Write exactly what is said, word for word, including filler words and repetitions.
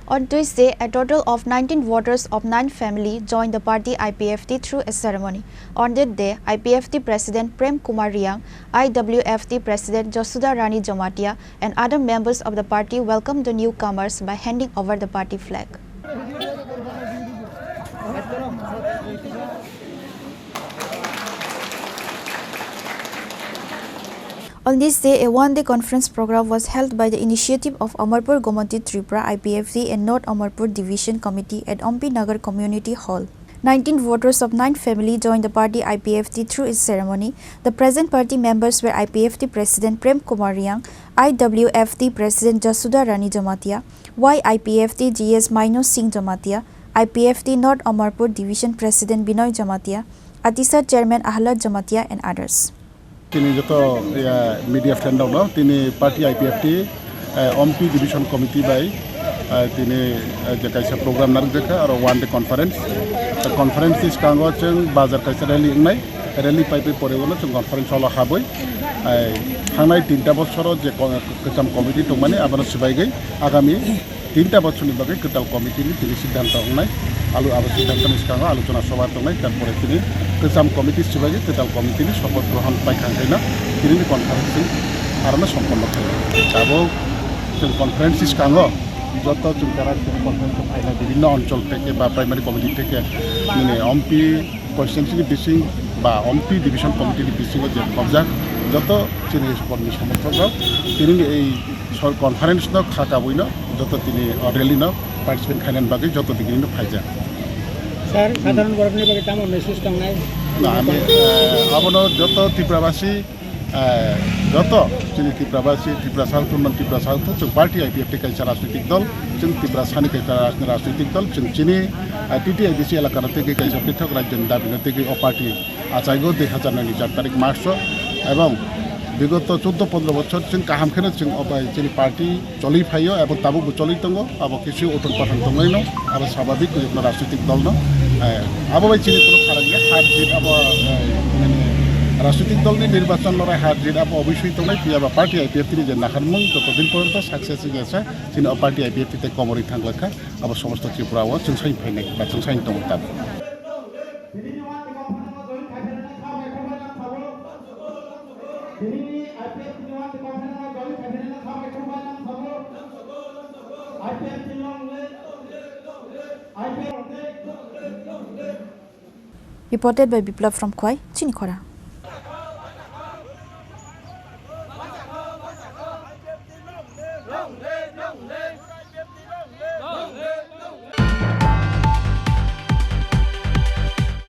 On Tuesday, a total of nineteen voters of nine family joined the party I P F T through a ceremony. On that day, I P F T President Prem Kumar Reang, I W F T President Jasuda Rani Jamatia, and other members of the party welcomed the newcomers by handing over the party flag. On this day, a one-day conference program was held by the initiative of Amarpur Gomonti Tripura I P F T and North Amarpur Division Committee at Ompi Nagar Community Hall. Nineteen voters of nine family joined the party I P F T through its ceremony. The present party members were I P F T President Prem Kumar Reang, I W F T President Jasuda Rani Jamatia, Y I P F T G S Maino Singh Jamatia, I P F T North Amarpur Division President Binoy Jamatia, Atisar Chairman Ahlad Jamatia and others. Tini joto, ya, media friend rok no, tini party I P F T, eh, Ompi Division Committee bai, eh, tini, eh, je kaisa program narwk jakha, aro one day conference. Eh, conference ni swkango chwng bazar kaisa rally wngnai, rally pai pai pore ulo chwng conference hall o habwi, eh, thangnai tinta bosoro je ko-, kwcham committee tongmani abono swbaigwi agami tinta bochorni bagwi kwtal committee ni tini siddhanto wngnai, alu abo siddhanto ni swkango alochona sobha tongnai, tarpore tini kwcham committee swbaigwi kwtal committee ni sopoth grohon paikha khaina tini ni conference ni arono somponno khainai. Abo chwng conference ni swkango joto chwng tara chwng conference o phainai bibhinno onchol theke ba primary committee theke nini Ompi constituency ni bising ba Ompi division committee ni bisingo je khobjak joto chini kormi somorthok rok tini ni ei Sor conference no kha kabui no joto tini o rally no participate khainani bagwi joto digini no phaijak. Sir, hmm, sadharan borokni bagwi tamo message tongnai? Na, ami, eh, abono joto Tripurabasi, eh, joto chini Tripurabasi, Tripura South, Urban Tripura South, chwng party I P F T kaisa rajnitik dol, chwng Tripura sani kaisa raj-, rajnitik dol, chwng chini, eh, T T I D C elaka no tegwi kaisa pithok rajyoni dabi no tegwi o party achaigo dui hazar nai ni char tarik March o, ebong bigoto chuddo pondro bochor chwng kaham kheno chwng o bai chini party choli phaio ebong tabukbo choli tongo, abo kisu uthon pathon tonglaino, abo swabhabik koi ekno rajnitik dol no, eh, abo bai chini kono pharang ya har jit abo, eh, mane rajnitik dol ni nirbachon lorai har jit abo obisoi tongnai, phiya ba party I P F T ni je naharmung joto din porjonto success wngya se chini o party I P F T tei komorwi thanglakha, abo somosto Tripura o chwng sai phainai ba chwng sai tongo tabuk. Reported by Biplab from Khwai, Chini Khorang.